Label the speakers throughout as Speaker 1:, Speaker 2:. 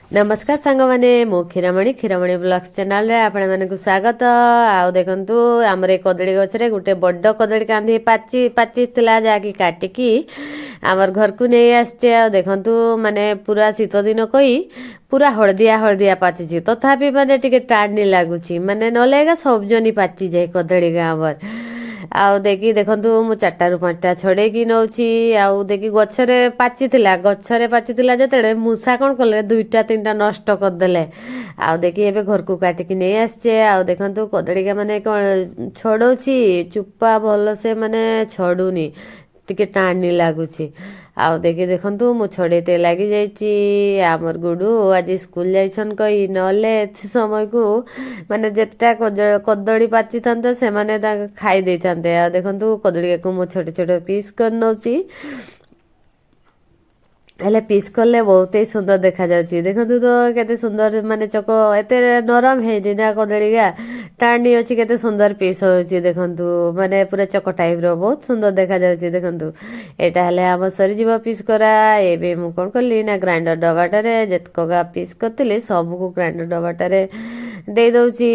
Speaker 1: ନମସ୍କାର ସାଙ୍ଗମାନେ, ମୁଁ କ୍ଷୀରମଣି, କ୍ଷୀରମଣି ବ୍ଲଗ୍ସ ଚ୍ୟାନେଲରେ ଆପଣମାନଙ୍କୁ ସ୍ୱାଗତ। ଆଉ ଦେଖନ୍ତୁ, ଆମର ଏ କଦଳୀ ଗଛରେ ଗୋଟେ ବଡ଼ କଦଳୀ କାନ୍ଧି ପାଚିଥିଲା, ଯାହାକି କାଟିକି ଆମର ଘରକୁ ନେଇ ଆସିଛେ। ଆଉ ଦେଖନ୍ତୁ, ମାନେ ପୁରା ଶୀତ ଦିନ କହି ପୁରା ହଳଦିଆ ହଳଦିଆ ପାଚିଛି, ତଥାପି ମାନେ ଟିକେ ଟାଣନି ଲାଗୁଛି, ମାନେ ନହେଲେ ଏକା ସବୁଜନି ପାଚିଯାଏ କଦଳୀ ଗାଁ ଆମର। ଆଉ ଦେଖି ଦେଖନ୍ତୁ, ମୁଁ ଚାରିଟାରୁ ପାଞ୍ଚଟା ଛଡ଼େଇକି ନେଉଛି। ଆଉ ଦେଖି ଗଛରେ ପାଚିଥିଲା, ଗଛରେ ପାଚିଥିଲା ଯେତେବେଳେ ମୂଷା କ'ଣ କଲେ, ଦୁଇଟା ତିନିଟା ନଷ୍ଟ କରିଦେଲେ। ଆଉ ଦେଖି ଏବେ ଘରକୁ କାଟିକି ନେଇ ଆସିଛେ। ଆଉ ଦେଖନ୍ତୁ, କଦଳୀକା ମାନେ କ'ଣ ଛଡ଼ଉଛି ଚୁପା, ଭଲସେ ମାନେ ଛଡ଼ୁନି, ଟିକେ ଟାଣି ଲାଗୁଛି। ଆଉ ଦେଖି ଦେଖନ୍ତୁ, ମୁଁ ଛଡ଼େଇତେ ଲାଗିଯାଇଛି। ଆମର ଗୁଡ଼ୁ ଆଜି ସ୍କୁଲ ଯାଇଛନ୍ କହି, ନହେଲେ ଏତେ ସମୟକୁ ମାନେ ଯେତେଟା କଦଳୀ ପାଚିଥାନ୍ତା, ସେମାନେ ତାକୁ ଖାଇ ଦେଇଥାନ୍ତେ। ଆଉ ଦେଖନ୍ତୁ, କଦଳୀକୁ ମୁଁ ଛୋଟ ଛୋଟ ପିସ୍ କରି ନେଉଛି। ହେଲେ ପିସ୍ କଲେ ବହୁତ ହି ସୁନ୍ଦର ଦେଖାଯାଉଛି। ଦେଖନ୍ତୁ ତ କେତେ ସୁନ୍ଦର, ମାନେ ଚକ ଏତେ ନରମ ହେଇନି ନା, କଦଳୀକା ଟାଣି ଅଛି, କେତେ ସୁନ୍ଦର ପିସ୍ ହେଉଛି ଦେଖନ୍ତୁ, ମାନେ ପୁରା ଚକ ଟାଇପ୍ର ବହୁତ ସୁନ୍ଦର ଦେଖାଯାଉଛି ଦେଖନ୍ତୁ। ଏଇଟା ହେଲେ ଆମ ସରିଯିବ ପିସ୍ କରା। ଏବେ ମୁଁ କ'ଣ କଲି ନା, ଗ୍ରାଇଣ୍ଡର ଡବାଟାରେ ଯେତକ ପିସ୍ କରିଥିଲି, ସବୁକୁ ଗ୍ରାଇଣ୍ଡର ଡବାଟାରେ ଦେଇଦେଉଛି।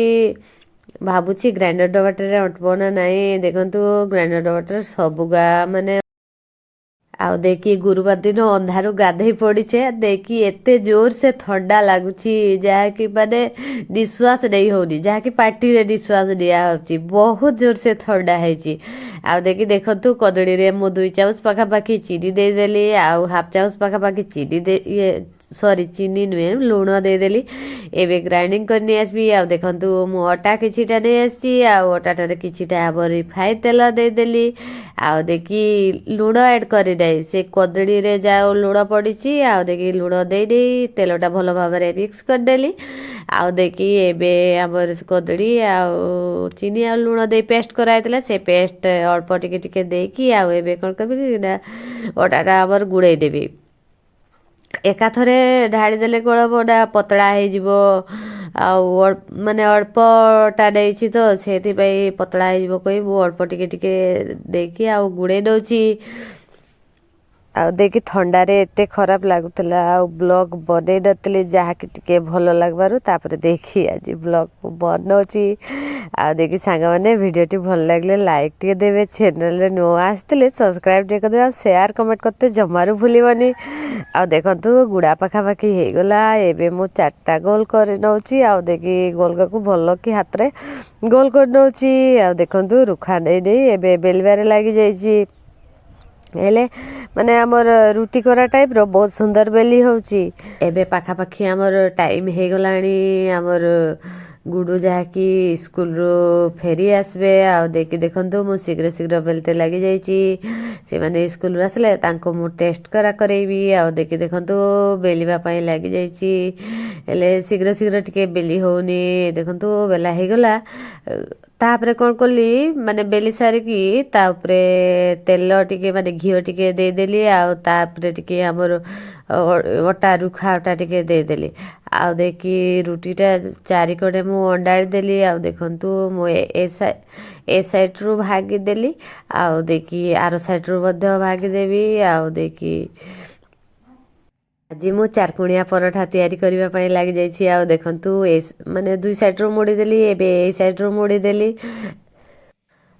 Speaker 1: ଭାବୁଛି ଗ୍ରାଇଣ୍ଡର ଡବାଟାରେ ଅଣ୍ଟିବ ନା ନାହିଁ। ଦେଖନ୍ତୁ, ଗ୍ରାଇଣ୍ଡର ଡବାଟାରେ ସବୁ ଗା ମାନେ। ଆଉ ଦେଖି ଗୁରୁବାର ଦିନ ଅନ୍ଧାରୁ ଗାଧେଇ ପଡ଼ିଛେ, ଦେଖି ଏତେ ଜୋର ସେ ଥଣ୍ଡା ଲାଗୁଛି, ଯାହାକି ମାନେ ନିଶ୍ୱାସ ନେଇ ହଉନି, ଯାହାକି ପାଟିରେ ନିଶ୍ୱାସ ନିଆ ହଉଛି। ବହୁତ ଜୋର ସେ ଥଣ୍ଡା ହେଇଛି। ଆଉ ଦେଖି ଦେଖନ୍ତୁ, କଦଳୀରେ ମୁଁ 2 ଚାମଚ ପାଖାପାଖି ଚିନି ଦେଇଦେଲି, ଆଉ ହାଫ୍ ଚାମଚ ପାଖାପାଖି ଚିନି ଦେଇ, ଇଏ ସରି, ଚିନି ନୁହେଁ, ଲୁଣ ଦେଇଦେଲି। ଏବେ ଗ୍ରାଇଣ୍ଡିଙ୍ଗ କରି ନେଇ ଆସିବି। ଆଉ ଦେଖନ୍ତୁ, ମୁଁ ଅଟା କିଛିଟା ନେଇ ଆସିଛି, ଆଉ ଅଟାଟାରେ କିଛିଟା ହେବ ରିଫାଇନ୍ ତେଲ ଦେଇଦେଲି। ଆଉ ଦେଖି ଲୁଣ ଆଡ଼୍ କରିନାହିଁ, ସେ କଦଳୀରେ ଯାଉ ଲୁଣ ପଡ଼ିଛି। ଆଉ ଦେଖି ଲୁଣ ଦେଇ ଦେଇ ତେଲଟା ଭଲ ଭାବରେ ମିକ୍ସ କରିଦେଲି। ଆଉ ଦେଖି ଏବେ ଆମର କଦଳୀ ଆଉ ଚିନି ଆଉ ଲୁଣ ଦେଇ ପେଷ୍ଟ କରାହେଇଥିଲା, ସେ ପେଷ୍ଟ ଅଳ୍ପ ଟିକେ ଟିକେ ଦେଇକି ଆଉ ଏବେ କ'ଣ କରିବି ନା, ଅଟାଟା ଆମର ଗୁଡ଼େଇ ଦେବି। ଏକାଥରେ ଢାଳିଦେଲେ କ'ଣ ହବ ନା, ପତଳା ହେଇଯିବ। ଆଉ ମାନେ ଅଳ୍ପଟା ନେଇଛି ତ, ସେଥିପାଇଁ ପତଳା ହେଇଯିବ କହି ମୁଁ ଅଳ୍ପ ଟିକେ ଟିକେ ଦେଇକି ଆଉ ଗୁଡ଼େଇ ଦେଉଛି। ଆଉ ଦେଖି ଥଣ୍ଡାରେ ଏତେ ଖରାପ ଲାଗୁଥିଲା, ଆଉ ବ୍ଲଗ୍ ବନେଇ ନଥିଲି, ଯାହାକି ଟିକେ ଭଲ ଲାଗବାରୁ ତାପରେ ଦେଖି ଆଜି ବ୍ଲଗ୍ ବନଉଛି। ଆଉ ଦେଖି ସାଙ୍ଗମାନେ, ଭିଡ଼ିଓଟି ଭଲ ଲାଗିଲେ ଲାଇକ୍ ଟିକେ ଦେବେ, ଚ୍ୟାନେଲରେ ନୂଆ ଆସିଥିଲେ ସବସ୍କ୍ରାଇବ୍ ଟିକେ କରିଦେବେ, ଆଉ ସେୟାର କମେଣ୍ଟ କରତେ ଜମାରୁ ଭୁଲିବନି। ଆଉ ଦେଖନ୍ତୁ, ଗୁଡ଼ା ପାଖାପାଖି ହେଇଗଲା। ଏବେ ମୁଁ ଚାରିଟା ଗୋଲ କରି ନେଉଛି। ଆଉ ଦେଖି ଗୋଲକୁ ଭଲ କି ହାତରେ ଗୋଲ କରି ନେଉଛି। ଆଉ ଦେଖନ୍ତୁ, ରୁଖା ନେଇ ନେଇ ଏବେ ବେଲିବାରେ ଲାଗିଯାଇଛି। ହେଲେ ମାନେ ଆମର ରୁଟି କରା ଟାଇପ୍ର ବହୁତ ସୁନ୍ଦର ବେଲି ହେଉଛି। ଏବେ ପାଖାପାଖି ଆମର ଟାଇମ୍ ହେଇଗଲାଣି, ଆମର ଗୁଡ଼ୁ ଯାହାକି ସ୍କୁଲରୁ ଫେରି ଆସିବେ। ଆଉ ଦେଖି ଦେଖନ୍ତୁ, ମୁଁ ଶୀଘ୍ର ଶୀଘ୍ର ବେଲତେ ଲାଗିଯାଇଛି। ସେମାନେ ସ୍କୁଲରୁ ଆସିଲେ ତାଙ୍କୁ ମୁଁ ଟେଷ୍ଟ କରେଇବି। ଆଉ ଦେଖି ଦେଖନ୍ତୁ, ବେଲିବା ପାଇଁ ଲାଗିଯାଇଛି, ହେଲେ ଶୀଘ୍ର ଶୀଘ୍ର ଟିକେ ବେଲି ହେଉନି। ଦେଖନ୍ତୁ, ବେଲା ହେଇଗଲା। ତାପରେ କ'ଣ କଲି, ମାନେ ବେଲି ସାରିକି ତା ଉପରେ ତେଲ ଟିକେ, ମାନେ ଘିଅ ଟିକେ ଦେଇଦେଲି। ଆଉ ତାପରେ ଟିକେ ଆମର ଅଟା, ରୁଖା ଅଟା ଟିକେ ଦେଇଦେଲି। ଆଉ ଦେଖି ରୁଟିଟା ଚାରିକଡ଼େ ମୁଁ ଅଣ୍ଡାଳି ଦେଲି। ଆଉ ଦେଖନ୍ତୁ, ମୁଁ ଏ ସାଇଡ଼ରୁ ଭାଗିଦେଲି, ଆଉ ଦେଖି ଆର ସାଇଡ଼ରୁ ମଧ୍ୟ ଭାଗିଦେବି। ଆଉ ଦେଖି ଆଜି ମୁଁ ଚାରକୁଣିଆ ପରଠା ତିଆରି କରିବା ପାଇଁ ଲାଗିଯାଇଛି। ଆଉ ଦେଖନ୍ତୁ, ଏ ମାନେ ଦୁଇ ସାଇଡ଼ରୁ ମୋଡ଼ିଦେଲି, ଏବେ ଏଇ ସାଇଡ଼ରୁ ମୋଡ଼ିଦେଲି।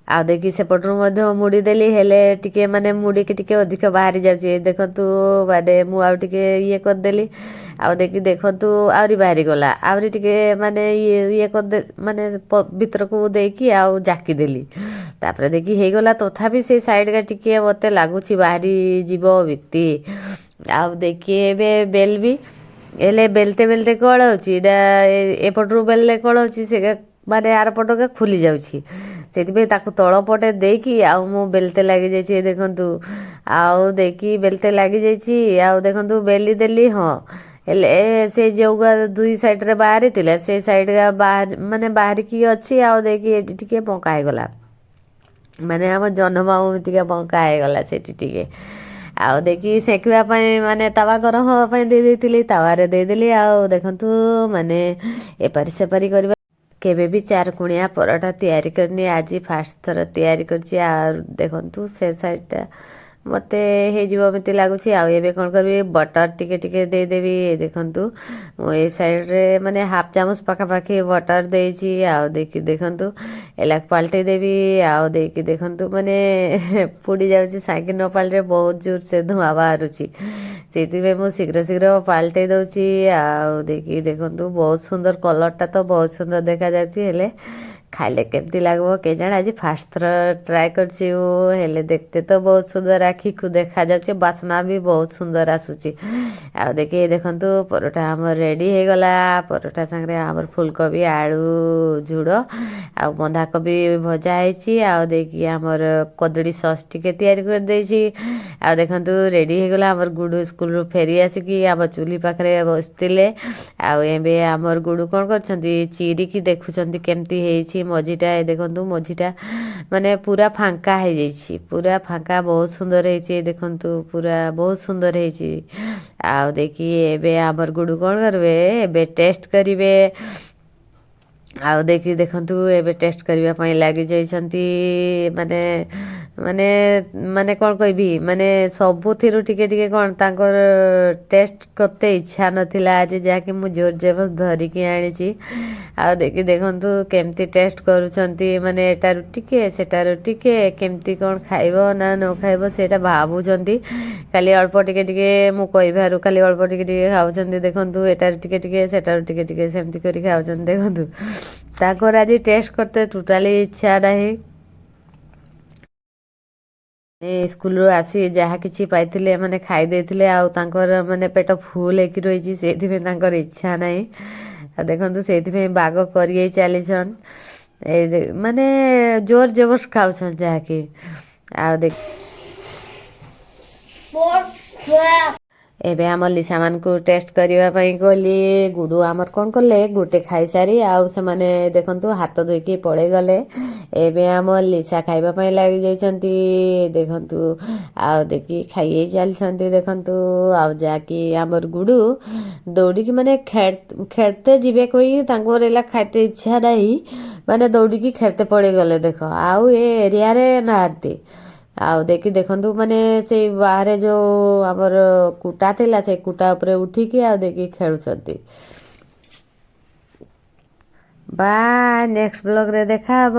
Speaker 1: ଆଉ ଦେଖି ସେପଟରୁ ମଧ୍ୟ ମୁଡ଼ିଦେଲି, ହେଲେ ଟିକେ ମାନେ ମୁଡ଼ିକି ଟିକେ ଅଧିକ ବାହାରି ଯାଉଛି। ଦେଖନ୍ତୁ, ମାନେ ମୁଁ ଆଉ ଟିକେ ଇଏ କରିଦେଲି। ଆଉ ଦେଖି ଦେଖନ୍ତୁ, ଆହୁରି ବାହାରିଗଲା। ଆହୁରି ଟିକେ ମାନେ ଇଏ ଇଏ କରିଦେ, ମାନେ ଭିତରକୁ ଦେଇକି ଆଉ ଜାକିଦେଲି। ତାପରେ ଦେଖି ହେଇଗଲା, ତଥାପି ସେ ସାଇଡ଼ଟା ଟିକେ ମୋତେ ଲାଗୁଛି ବାହାରି ଯିବ ଭିତି। ଆଉ ଦେଖି ଏବେ ବେଲବି, ହେଲେ ବେଲତେ ବେଲତେ କ'ଣ ହେଉଛି ଏଇଟା, ଏପଟରୁ ବେଲିଲେ କ'ଣ ହେଉଛି, ସେ ମାନେ ଆର ପଟକା ଖୋଲି ଯାଉଛି। ସେଥିପାଇଁ ତାକୁ ତଳ ପଟେ ଦେଇକି ଆଉ ମୁଁ ବେଲତେ ଲାଗିଯାଇଛି। ଦେଖନ୍ତୁ, ଆଉ ଦେଇକି ବେଲତେ ଲାଗିଯାଇଛି। ଆଉ ଦେଖନ୍ତୁ, ବେଲି ଦେଲି, ହଁ, ହେଲେ ସେ ଯେଉଁ ଦୁଇ ସାଇଡ଼ରେ ବାହାରିଥିଲା, ସେ ସାଇଡ଼୍ ବାହାରି ମାନେ ବାହାରିକି ଅଛି। ଆଉ ଦେଇକି ଏଠି ଟିକେ ବଙ୍କା ହେଇଗଲା, ମାନେ ଆମ ଜହ୍ନ ମାମୁଁ ଟିକେ ବଙ୍କା ହେଇଗଲା ସେଠି ଟିକେ। ଆଉ ଦେଖି ସେକିବା ପାଇଁ ମାନେ ତାୱା ଗରମ ହେବା ପାଇଁ ଦେଇ ଦେଇଥିଲି, ତାୱାରେ ଦେଇଦେଲି। ଆଉ ଦେଖନ୍ତୁ, ମାନେ ଏପାରି ସେପାରି କରିବା। କେବେ ବି ଚାରକୁଣିଆ ପରଟା ତିଆରି କରିନି, ଆଜି ଫାଷ୍ଟ ଥର ତିଆରି କରିଛି। ଆଉ ଦେଖନ୍ତୁ, ସେ ସାଇଡ଼ଟା ମୋତେ ହେଇଯିବ ଏମିତି ଲାଗୁଛି। ଆଉ ଏବେ କ'ଣ କରିବି, ବଟର୍ ଟିକେ ଟିକେ ଦେଇଦେବି। ଦେଖନ୍ତୁ, ମୁଁ ଏଇ ସାଇଡ଼୍ରେ ମାନେ ହାଫ୍ ଚାମଚ ପାଖାପାଖି ବଟର୍ ଦେଇଛି। ଆଉ ଦେଇକି ଦେଖନ୍ତୁ, ଏଲାକୁ ପାଲଟେଇ ଦେବି। ଆଉ ଦେଇକି ଦେଖନ୍ତୁ, ମାନେ ପୋଡ଼ି ଯାଉଛି। ସାଙ୍ଗେ ନ ପାଲଟିରେ ବହୁତ ଜୋର ସେ ଧୂଆଁ ବାହାରୁଛି, ସେଇଥିପାଇଁ ମୁଁ ଶୀଘ୍ର ଶୀଘ୍ର ପାଲଟେଇ ଦେଉଛି। ଆଉ ଦେଇକି ଦେଖନ୍ତୁ, ବହୁତ ସୁନ୍ଦର କଲର୍ଟା ତ ବହୁତ ସୁନ୍ଦର ଦେଖାଯାଉଛି, ହେଲେ ଖାଇଲେ କେମିତି ଲାଗିବ କେଜାଣି। ଆଜି ଫାଷ୍ଟ ଥର ଟ୍ରାଏ କରିଛି ମୁଁ, ହେଲେ ଦେଖତେ ତ ବହୁତ ସୁନ୍ଦର ଆଖିକୁ ଦେଖାଯାଉଛି, ବାସ୍ନା ବି ବହୁତ ସୁନ୍ଦର ଆସୁଛି। ଆଉ ଦେଖି ଦେଖନ୍ତୁ, ପରଟା ଆମର ରେଡ଼ି ହେଇଗଲା। ପରଟା ସାଙ୍ଗରେ ଆମର ଫୁଲକୋବି ଆଳୁ ଝୁଡ଼ ଆଉ ବନ୍ଧାକୋବି ଭଜା ହେଇଛି। ଆଉ ଦେଇକି ଆମର କଦଳୀ ସସ୍ ଟିକେ ତିଆରି କରିଦେଇଛି। ଆଉ ଦେଖନ୍ତୁ, ରେଡ଼ି ହେଇଗଲା। ଆମର ଗୁଡ଼ୁ ସ୍କୁଲରୁ ଫେରି ଆସିକି ଆମ ଚୁଲି ପାଖରେ ବସିଥିଲେ। ଆଉ ଏବେ ଆମର ଗୁଡ଼ୁ କ'ଣ କରିଛନ୍ତି, ଚିରିକି ଦେଖୁଛନ୍ତି କେମିତି ହେଇଛି ମଝିଟା। ଏ ଦେଖନ୍ତୁ, ମଝିଟା ମାନେ ପୁରା ଫାଙ୍କା ହେଇଯାଇଛି, ପୁରା ଫାଙ୍କା, ବହୁତ ସୁନ୍ଦର ହେଇଛି। ଏ ଦେଖନ୍ତୁ, ପୁରା ବହୁତ ସୁନ୍ଦର ହେଇଛି। ଆଉ ଦେଖି ଏବେ ଆମର ଗୁଡ଼ୁ କ'ଣ କରିବେ, ଏବେ ଟେଷ୍ଟ କରିବେ। ଆଉ ଦେଖି ଦେଖନ୍ତୁ, ଏବେ ଟେଷ୍ଟ କରିବା ପାଇଁ ଲାଗିଯାଇଛନ୍ତି। ମାନେ ମାନେ ମାନେ କ'ଣ କହିବି, ମାନେ ସବୁଥିରୁ ଟିକେ ଟିକେ କ'ଣ ତାଙ୍କର ଟେଷ୍ଟ କରତେ ଇଚ୍ଛା ନଥିଲା ଆଜି, ଯାହାକି ମୁଁ ଜୋର ଜବରଦସ୍ତ ଧରିକି ଆଣିଛି। ଆଉ ଦେଖି ଦେଖନ୍ତୁ, କେମିତି ଟେଷ୍ଟ କରୁଛନ୍ତି, ମାନେ ଏଟାରୁ ଟିକେ, ସେଟାରୁ ଟିକେ, କେମିତି କ'ଣ ଖାଇବ ନା ନ ଖାଇବ ସେଇଟା ଭାବୁଛନ୍ତି। ଖାଲି ଅଳ୍ପ ଟିକେ ଟିକେ, ମୁଁ କହିବାରୁ ଖାଲି ଅଳ୍ପ ଟିକେ ଟିକେ ଖାଉଛନ୍ତି। ଦେଖନ୍ତୁ, ଏଟାରୁ ଟିକେ ଟିକେ, ସେଟାରୁ ଟିକେ ଟିକେ, ସେମିତି କରି ଖାଉଛନ୍ତି। ଦେଖନ୍ତୁ, ତାଙ୍କର ଆଜି ଟେଷ୍ଟ କରତେ ଟୋଟାଲି ଇଚ୍ଛା ନାହିଁ। ଏ ସ୍କୁଲରୁ ଆସି ଯାହା କିଛି ପାଇଥିଲେ ମାନେ ଖାଇ ଦେଇଥିଲେ, ଆଉ ତାଙ୍କର ମାନେ ପେଟ ଫୁଲ୍ ହେଇକି ରହିଛି, ସେଇଥିପାଇଁ ତାଙ୍କର ଇଚ୍ଛା ନାହିଁ। ଆଉ ଦେଖନ୍ତୁ, ସେଇଥିପାଇଁ ବାଗ କରି ଚାଲିଛନ୍। ଏ ମାନେ ଜୋର ଜବରଦସ୍ତ ଖାଉଛନ୍ ଯାହାକି। ଆଉ ଦେଖ
Speaker 2: Four,
Speaker 1: ଏବେ ଆମ ଲିସାମାନଙ୍କୁ ଟେଷ୍ଟ କରିବା ପାଇଁ ଗଲି। ଗୁଡ଼ୁ ଆମର କ'ଣ କଲେ, ଗୋଟେ ଖାଇସାରି ଆଉ ସେମାନେ ଦେଖନ୍ତୁ ହାତ ଧୋଇକି ପଳେଇଗଲେ। ଏବେ ଆମ ଲିସା ଖାଇବା ପାଇଁ ଲାଗିଯାଇଛନ୍ତି। ଦେଖନ୍ତୁ, ଆଉ ଦେଖି ଖାଇ ଚାଲିଛନ୍ତି ଦେଖନ୍ତୁ। ଆଉ ଯାହାକି ଆମର ଗୁଡ଼ୁ ଦୌଡ଼ିକି ମାନେ ଖେଳତେ ଯିବେ କହି, ତାଙ୍କର ହେଲା ଖାଇତେ ଇଚ୍ଛା ନାହିଁ, ମାନେ ଦୌଡ଼ିକି ଖେଳତେ ପଳେଇଗଲେ। ଦେଖ, ଆଉ ଏ ଏରିଆରେ ନାହାନ୍ତି। ଆଉ ଦେଖି ଦେଖନ୍ତୁ, ମାନେ ସେଇ ବାହାରେ ଯେଉଁ ଆମର କୁଟା ଥିଲା, ସେଇ କୁଟା ଉପରେ ଉଠିକି ଆଉ ଦେଖି ଖେଳୁଛନ୍ତି। ବାଏ, ନେକ୍ସଟ ବ୍ଲଗ୍ରେ ଦେଖା ହବ।